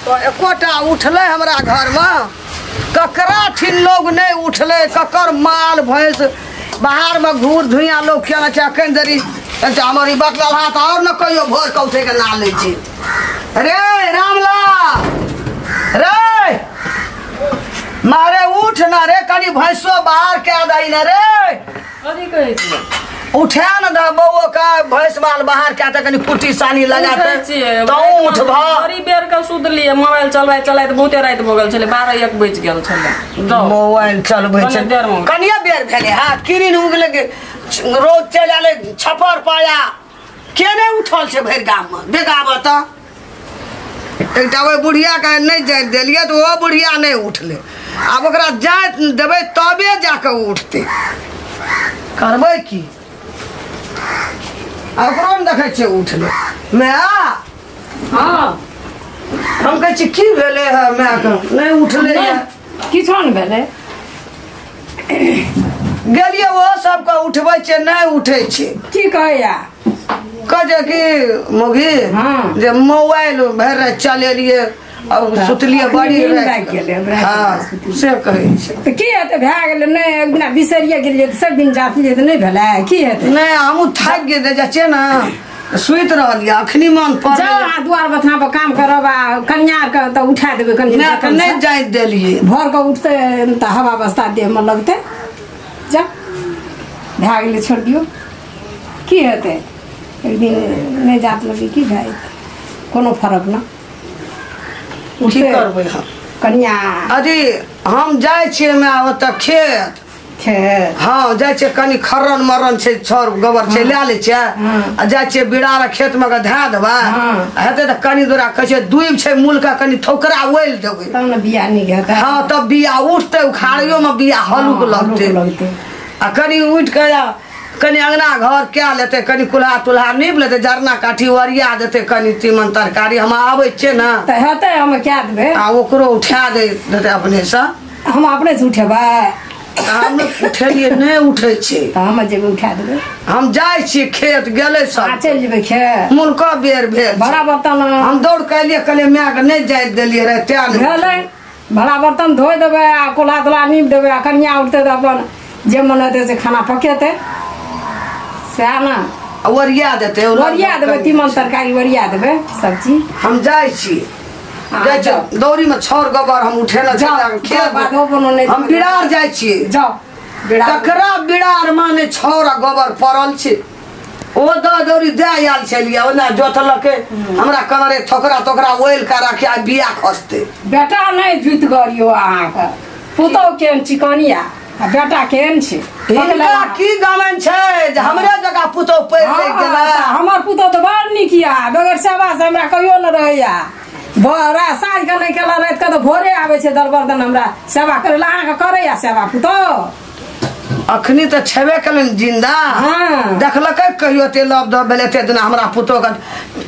तो एकोटा उठलै हमरा घरमे ककरा ठिन लोग नहि उठलै ककर माल भैंस बाहरमे घूर धुइयाँ लोग केने छै अखन धरि हमर ई बतलल हाथ आओर ने कहियो भोर के उठै के ना लै छै रे रामलाल रे मारे उठ ना रे कनी भैंसो बाहर कए दही ना रे कथी कहै छियै उठा न दे बौओ का भैंस माल बाहर कए तऽ कनी कुट्टी सानी लगा तो उठबह बड़ी बेर के सुतलियै मोबाइल चलबै चलैत बहुते राति भऽ गेल छलै 12-1 बजि गेल छलै मोबाइल चलबै छै कनिए बेर भेलै हँ किरिन उगलै रोज चलि आयल छप्पर पाया के नहि उठल छै भरि गाममे देखाबऽ तऽ एकटा ओहि बुढ़ियाके नहि जाइत देलियै तऽ ओहो बुढ़िया नहि उठलै आब ओकरा जाइत देबै तबे जाकऽ उठतै करबै की ओकरो ने देखै छियै उठलै माय हँ हम कहै छियै की भेलै हँ मायके नहि उठलै किछो नहि भेलै गेलियै ओहो सबके उठबै छियै नहि उठै छै की कहैया कहै छै कि मौगी जे मोबाइल भरि राति चलेलियै और सुतलियै बड़ी राति हँ से कहै छै तऽ की हेतै भए गेलै नहि एक दिना बिसरिये गेलियै तऽ सब दिन जातियै तऽ नहि भेलै की हेतै नहि हमहूँ थाकि गेल जाइ छियै ने सुति रहलियै अखनी मन पड़ल जाउ अहाँ दुआर बथना पर काम करब आ कनिया आरके तऽ उठा देबै कनि मायके नहि जाइत देलियै भोर कऽ उठतै तऽ हवा बस्ता देहमे लगतै जा भए गेलै छोड़ि दियौ की हेतै एक दिन नहि जात लगै की भए जेतै कोनो फरक ना की करबै हम कनिया अथी हम जाइ छियै माय ओतऽ खेत खेत हँ जाइ छियै कनि खर्रन मर्रन छै छड़ गोबर छै लए लै छियै आ जाइ छियै बिरार खेतमे कऽ धए देबै आ हेतै तऽ कनि दूरा कहै छै दूबि छै मूलके कनि ठोकरा ओलि देबै तब ने बिया नीक हेतै हँ तब बिया उठतै उखाड़ियोमे बिया हल्लुक लगतै लगतै आ कनि उठि कऽ कनि अंगना घर कए लेतै कनि कुल्हा तुल्हा नीप लेतै जरना काठी ओरिया देतै कनि तीमन तरकारी हम आबै छियै ने तऽ हेतै हम कए देबै आ ओकरो उठा दे देतै अपनेसँ हम अपनेसँ उठेबै हम उठेलियै नहि उठै छै तऽ हम जेबै उठा देबै हम जाइ छियै खेत गेलै सब चलि जेबै खेत मुनका बेर भेल बड़ा बर्तन हम दौड़ के एलियै कहलियै मायके नहि जाय देलियै रहे तें नहि भेलै भला बर्तन धोइ देबै आ कोल्हा तोल्हा नीप देबै आ कनिया उठतै तऽ अपन जे मन हेतै से खाना पकेतै सएह ने आ ओरिया देतै ओरिया देबै तीमन तरकारी ओरिया देबै सब्जी हम जाइ छी जाइ छी दौरी में छाउर गोबर हम उठेने छी जाउ, खेत जाउ, बाधो बोनो नहि हम बिरार जाइ छी जाउ बिरार तकरा बिरार माने छाउर आ गोबर पड़ल छै ओ दऽ दौरी दए आयल छलियै ओना जोतलकै हमरा कमरे ठोकरा तोकरा ओलि कऽ राखी आ बिया खसतै बेटा नहि जुति गरियो अहाँके पुतहु केहन चिकनिया आ बेटा केहन छै हिनका की गमन छै जे हमरे जकाँ पुतहु पैघ लागि गेलै हमर पुतहु तऽ बड़ नीक यऽ बगैर सेवा से हमरा कहियो नहि रहैया भोरा साँझ के नहि केला राति के तऽ भोरे आबै छै दरबर्दन हमरा सेवा करै लए अहाँके करैया सेवा पुतहु अखनी तऽ छेबे केलनि जिंदा हाँ। देखलकै कहियो एते लव दब भेलै एते दिना हमरा पुतोह के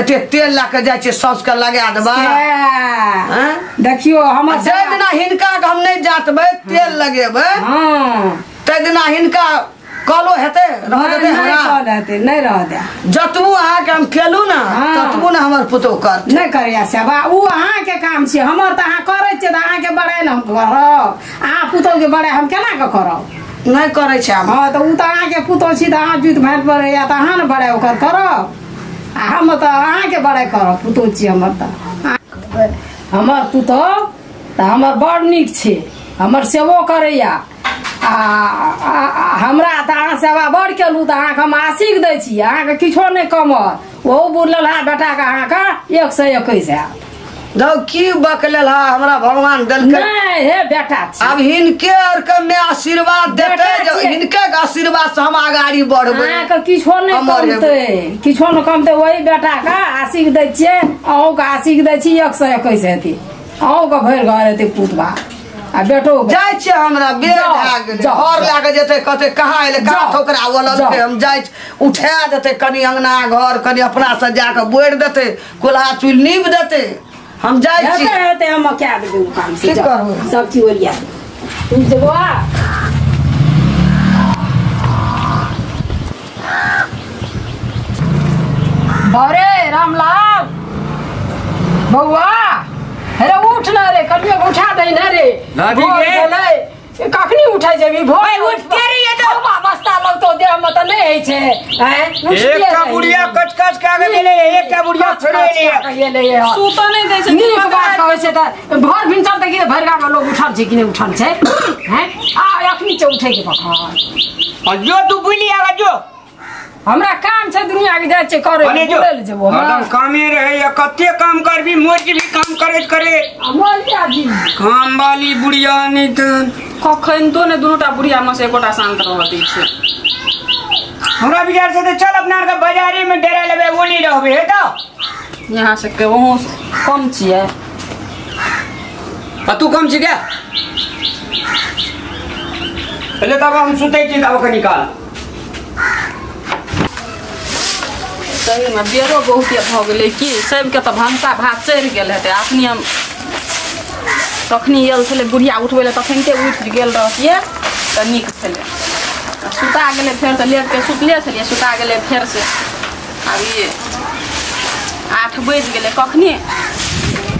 एते तेल लए के जाइ छियै साउस के लगा देबै सएह। देखियौ हमर जाहि दिना हिनका के हम नहि जातबै तेल लगेबै हँ ताहि दिना हिनका कलो हेतै रह नहि देतै नहि हमरा कल हेतै नहि रह दे जतबू अहाँके हम केलहुँ ने हाँ। ततबू ने हमर पुतोह करतै नहि करैया सेवा ओ अहाँके काम छियै हमर तऽ अहाँ करै छियै तऽ अहाँके बड़ाइ ने हम करब अहाँ पुतोहके बड़ाइ हम केना कऽ करब नहि करै छै हम हँ तऽ ओ तऽ अहाँके पुतोह छी तऽ अहाँ जुति भाँति पड़ैया तऽ अहाँ ने बड़ाइ ओकर करब आ हम तऽ अहाँके बड़ाइ करब पुतोह छी हमर तऽ हमर पुतोह तऽ हमर बड़ नीक छै हमर सेवो करैया आ हमरा तऽ अहाँ सेवा बड़ केलहुँ तऽ अहाँके हम आशीष दै छी अहाँके किछो नहि कमत ओहो बुझल है बेटाके अहाँके 121 हैत धौ की बकलेल हा हमरा भगवान देलकै नहि हे बेटा छी आब हिनके और के में आशीर्वाद देतै बेटा जे छियै। हिनके के आशीर्वाद से हम अगाड़ी बढ़बै अहाँके किछो नहि अमर हेबै। कमतै किछो नहि कमतै वही बेटाके आशीष दै छियै अहूँके आशीष दै छी 121 हेतै अहूँके भरि घर हेतै पुत भात आ बेटो जाइ छियै हमरा बेर जाउ, भए गेलै जाउ, घर लए कऽ जेतै कहतै कहाँ एलै कहाँ जाउ, ठोकरा ओललकै जाउ। हम जाइ छी उठा देतै कनि अंगना घर कनि अपना से जा कऽ बोरि देतै कोल्हा चूल्हि नीप देतै हम जाइ छी हेतै हेतै हम कए देबै ओ काम से की जाउ। करबै? सब चीज ओरिया देबै। तू जेबो आ बारे रामलाल बौआ अरे उठ ना रे कनिया उठा दे ना रे दादी गे कखनी उठै जेबी भोर उठते रहिए तो बस्ता लगतो देह में त नै होइ छै हैं एकटा बुढ़िया कच कच के आगे गेलै एकटा बुढ़िया छोड़े एलै सुत नै दै छै नीक बात कहै छै त भर भिनसर त कि भरि गाम में लोग उठल छै कि नै उठल छै हैं आ अखनी छै उठै के पखन आ जो तू बुली आगा जो हमरा काम छै दुनिया के जाइ छै करे बोलै ले जेबो हमरा कामे रहै या कते काम करबी मोर भी काम करैत करैत मोर जी काम वाली बुढ़िया नै त कखन तो ने दुनूटा बुढ़िया में से एकोटा शांत रहत छै हमरा विचार से त चल अपना के बाजारे में डेरा लेबे बोली रहबे हे त यहाँ से के वहो कम छियै आ तू कम छी क्या पहले तब हम सुतै छी तब के निकाल सही में बेरो बहुत भऽ गेलै की सबके तऽ भनसा भात चढ़ि गेल हेतै अखनी हम तखनी आयल छलै बुढ़िया उठबै लए तखनिते उठि गेल रहतियै तऽ नीक छलै सुता गेलै फेर तऽ लेटके सुतले छलियै सुता गेलै फेरसँ आब ई 8 बजि गेलै कखनी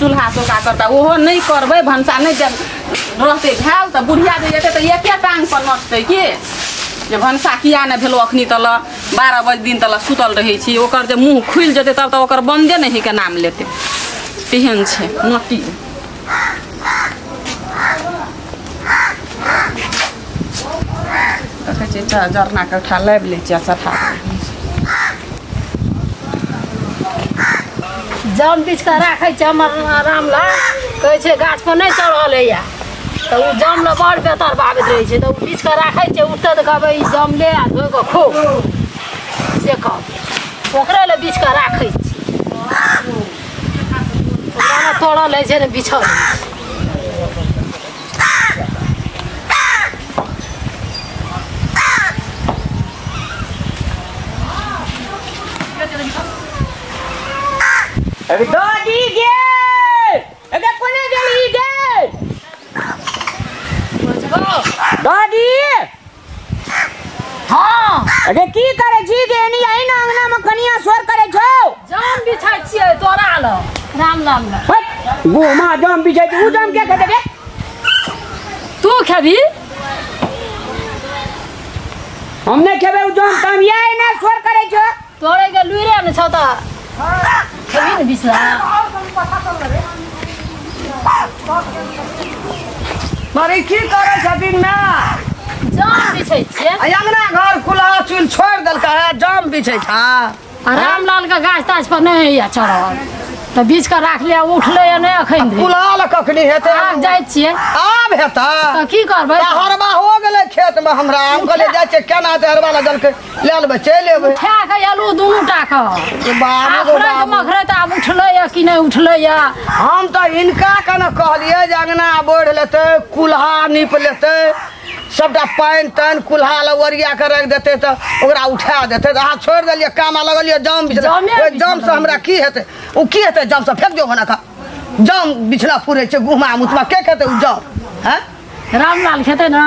चूल्हा चौका करता ओहो नहि करबै भनसा नहि रहतै भेल तऽ बुढ़िया जे जेतै तऽ एके टाँग पर नचतै की जे भनसा किया नहि भेलो अखनी तल 12 बजे दिन तल सुतल रहै छी ओकर जे मुँह खुलि जेतै तब तऽ ओकर बन्दे नहि के नाम लेतै तेहन छै नटी देखै छियै जरना के उठा लाबि लै छियै चढ़ा जाम बीछ कऽ राखै छै हमर रामलाल कहै छै गाछ पर नहि चढ़ल होइए तऽ ओ जाम लए बड़ बेतर बाबैत रहै छै तऽ ओ बीछ कऽ राखै छै उठतै तऽ कहबै ई जाम ले आ धोइ कऽ खो से कहबै ओकरे लए बीछ कऽ राखै छी ओकरा ने तोड़ल होइ छै ने बिछल होइ छै। अरे दादी गे अरे कोने गेली गे दादी हाँ अरे की करे छी गे एनी आई ना अंगना में कनिया शोर करे छौ जाम बिछाइ छियै तोरा ल रामलाल ल हट गोमा जाम बिछाइ छी उ जाम के खेतै गे तू खेबी हम नै खेबै उ जाम त हम ये ना शोर करे छौ तोरे के लुइरे ने छौ त खेबी ने बिछला मारे की करे छथिन ना जाम बिछै छियै अंगना घर कुल्हा चूल छोड़ देलका है जाम बिछै छा आ रामलाल के गाछ ताछ पर नहि होइए चढ़ल तऽ बीछ कऽ राख लिअ उठलै नहि अखन धरि कुल्हा लए कखनी हेतै आब जाइ छियै आब हेतै तऽ की करबै हरबा हो गेलै खेत में हमरा हम कहलियै जाइ छियै केना हेतै हरबा लए जलकै लए लेबै चलि एबै उठा कऽ एलहुँ दुनू टा कऽ बाबू मखरै तऽ आब उठलै कि नहि उठलै हम तऽ हिनका के ने कहलियै जे अंगना बढ़ि लेतै कुल्हा नीप लेतै सबटा पानि तानि कुल्हा लए ओरिया के राखि देतै तऽ ओकरा उठा देतै तऽ अहाँ छोड़ि देलियै काम लगलियै जाम बिछला ओहि जामसँ हमरा की हेतै ओ की हेतै जामसँ फेक दियौ बना कऽ जाम बिछला फुरै छै गुमा मुतमा के खेतै ओ जाम हैं रामलाल खेतै ने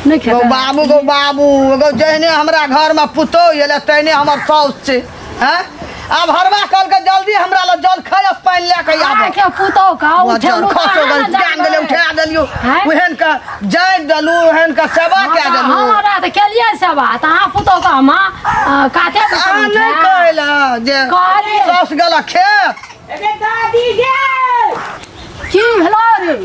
नहि खेतै बाबू गो बाबू एगो जहने हमरा घरमे पुतोहु एलै तहने हमर साउस छै हैं आब हरबा कहलकै जल्दी हमरा लग जल खाय पानि लए कऽ आबऽ के पुतोहु का उठेलु जान गेलै उठा देलियौ ओहन के जानि देलु ओहन के सेवा कए देलु हमरा तऽ केलियै सेवा तऽ अहाँ पुतोहु के हम काते अहाँ नहि कहले जे साउस गेल खेत अरे दादी गे की भेलो रे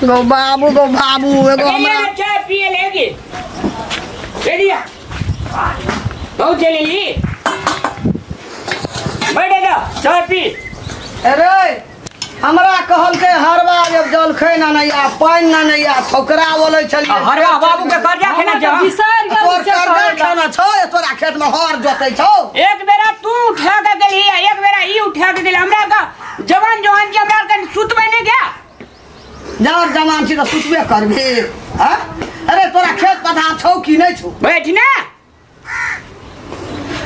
गो बाबू गो बाबू एगो हमरा चाय पिए लेगी ले लिया बहुत चली ली बैठे जा चाय पी अरे हमरा कहलकै हरबा जब जलखै ना नैया पानि ना नैया ठोकरा बोलै छलियै हरबा बाबू के कर्जा खेना छौ बिसरि गेल तोर कर्जा खेना छौ तोरा खेत में हर जोतै छौ एक बेरा तू उठा के गेली एक बेरा ई उठा के गेली हमरा के जवान जवान के हमरा के सुतबै नै गया जवान जवान छी तऽ सुतबे करबी हैं अरे तोरा खेत पथार छौ कि नहि छौ बैठ ना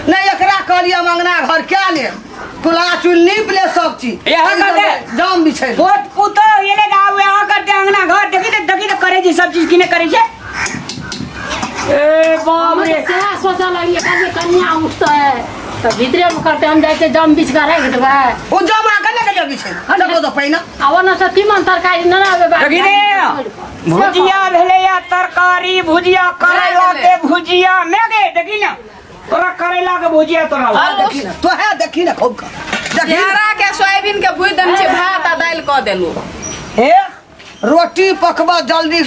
नहीं एकरा कहलियै हम अंगना घर क्या ले कुल्हा चूल नीप ले सब चीज जाम बिछै पोत पुतोहु एले आब यहाँ करते अंगना घर देखी त देखी त करे छै सब चीज किने करे छै ए बाप रे सेहा सोचऽ लगलियै कहलियै कनिया उठतै तऽ भीतरे में करतै हम जाइ छियै जाम बिछ कऽ राखि देबै ओ जमा के लऽ गेलियै बिछै सको तो पहिना आ ओना से तीमन तरकारी न आबे बा भुजिया भेलै या तरकारी भुजिया करैला के भुजिया ने गे देखी ना तोरा करैला के भुजिया तोरा देखी ना तो है देखी ना खूब देखी घेरा के सोयाबीन के भुज देने छी भात आ दालि क देलु हे रोटी पकवा जल्दी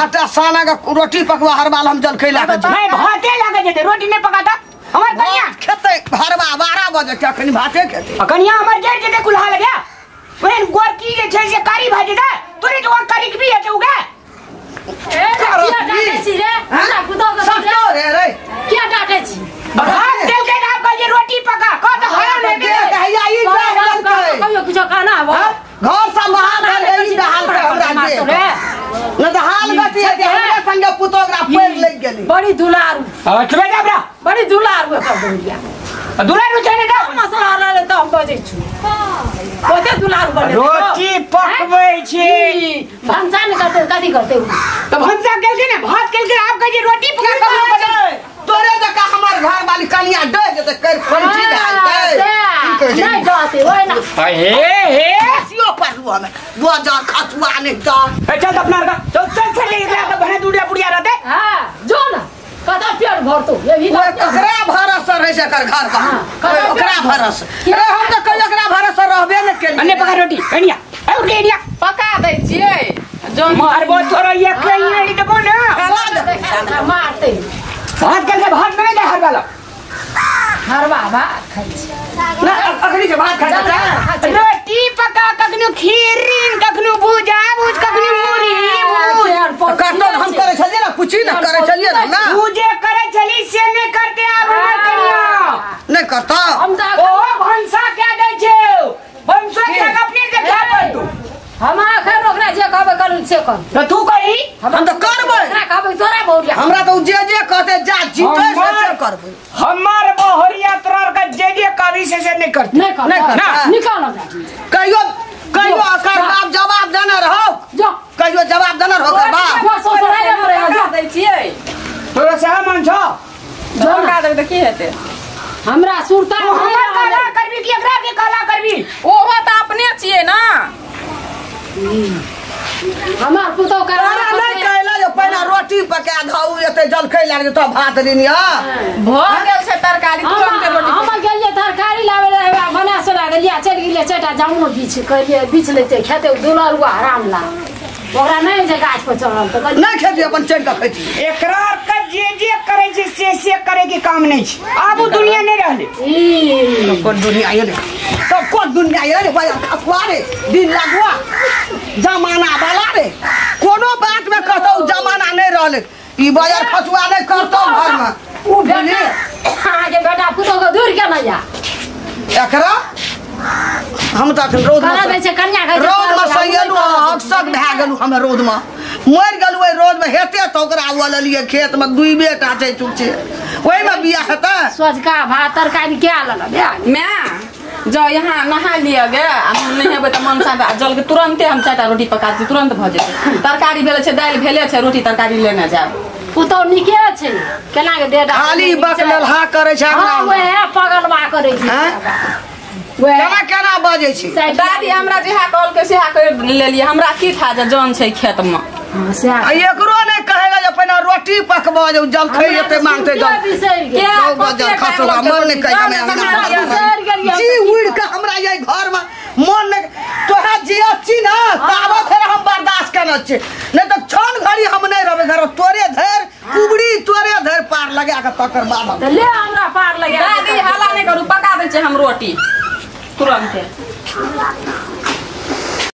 आटा साना के रोटी पकवा हर बाल हम जलखै लागे नहीं भाते लागे जेते रोटी नहीं पकाता हमर कनिया खेते हरबा 12 बजे के अखनी भाते खेते कनिया हमर जड़ जेते कुल्हा लगे ओहन गोरकी जे छै से कारी भाजे दे तोरे जो कारी भी है उगे ए किया डांटे छी रे हमरा पुतौ के सब रे रे किया डांटे छी भात तेल के नाम कह जे रोटी पका कह त हराम ने दे हैया ई कहियो किछो खाना आबो घर से बाहर भेल ई हाल के हमरा दे न त हाल गति है हमरे संगे पुतौ ओकरा पैर लग गेली बड़ी दुलारू चुप जा बरा बड़ी दुलारू एकर बहुरिया दुलारू छै ने त मसला रहले त हम बजै छु कते दुलारू बने रोटी पकबै छी भनसा ने करते कथी करते त भनसा केलकै ने भात केलकै आब कहै छै रोटी पका ककरो तोरे जका हमर घर वाली कनिया डर जेते कर फंची डालते नहीं जाते ओए ना हे हे सियो पड़लु हमें 2000 खसुआ नहीं त ए चल अपना का चल चल चल एकरा त भने दुड़िया बुढ़िया रहते हां जो ना कता पेट भरतो ये भी ओकरा भरोसा रहे छै एकर घर का ओकरा भरोसा रे हम त कहियो ओकरा भरोसा रहबे ने केलिए अन्ने पका रोटी कनिया ए उठ के पका दै छियै जो मारबो तोरा ये कहीं नहीं देबो ना मारते भात करके भात नहीं दे हर वाला हरवा भात खाइ छी ना अखनी के भात खा जा रोटी पका कखनो खीर कखनो भुजा भुज कखनो मुरी भुज करतो हम करे छलिए ना पूछी ना करे छलिए ना तू जे करे छली से नहीं करते आब हमर कनिया नहीं करता हम त ओ भनसा के दै छै भनसा के अपने देखा पड़तू हम आखर ओकरा जे कहबे करू से कर त तू कही हम त करबै ओकरा कहबे तोरा बहुरिया हमरा त जे जे कहते जा जीते से करबै हमर बहुरिया तोरा के जे जे कहबी से से नहीं करते नहीं कर नहीं करता निकाल कहियो कहियो ओकर बाप जवाब देने रहो जो कहियो जवाब देने रहो ओकर बाप जो ससुराल में रहे जो दै छियै तोरा सह मन छौ पका देबै त की हेतै हमरा सुरता हमर काला करबी कि एकरा के काला करबी ओहो त अपने छियै ना हमार पुतौ तोरा नहीं कहला जे पहिना रोटी पका धाउ एते जलखै लाग जेतो भात रिनिया भ गेल छै तरकारी तुरंत रोटी हम गेलियै तरकारी लाबै ले बना सोना देलियै चलि गेलियै चारिटा जामुन बीछ कहलियै बीछ लेतै खेतै दुलरुआ हराम ला ओकरा नहीं छै गाछ पर चढ़ल त नहीं खेती अपन चढ़ के खेती एकरा के जे जे करै छै से करे के काम नहीं छै आब दुनिया नहीं रहले ई कोन दुनिया ये तो कोन दुनिया ये रे भाई खसुआ रे दिन लागुआ जमाना वाला रे कोनो बात में कहतौ जमाना नहीं रहले ई बाजार खसुआ नहीं करतौ घर में उ बेटा अहाँ के बेटा पुतौ के दूर के नहीं जा एकरा हम त अखन रौद में कन्या के रौद में सैलु हकसक भए गेलु हम रौद में मर गेलु ओइ रौद में हेते त ओकरा उआ लेलिए खेत में दुई बेटा छै चुचे ओइ में बियाह हेतै सोझका भात तरकारी के लेलक मैं जो यहाँ नहा लिअ गे आ हम नहीं हेबै त मन शांत जल के तुरंते हम चारिटा रोटी पका दी तुरंत भ जेतै तरकारी भेले छै दालि भेले छै रोटी तरकारी लेने जायब पुतौ नीके छै केना के दे खाली बकलहा करै छै हां ओहे पगलवा करै छै केना केना बजै छै दादी हमरा जेहा कहलकै सेहा कर लेलियै हमरा की था जे जन छै खेत में हां से आ एकरो नै कहेगा जे पहिने रोटी पकबो जे जल खै एते मांगते जल के जल खसोगा मन नै कहे हमरा जी उड़ के हमरा ये घर में मन नै तोरा जे छी ना ताबत धरि हम बर्दाश्त केने छी नै त क्षण घड़ी हम नै रहबै घर तोरे धरि कुबड़ी तोरे धरि पार लगा के तकर बाद त ले हमरा पार लगा दादी हाला नै करू पका दै छै हम रोटी तुरंते।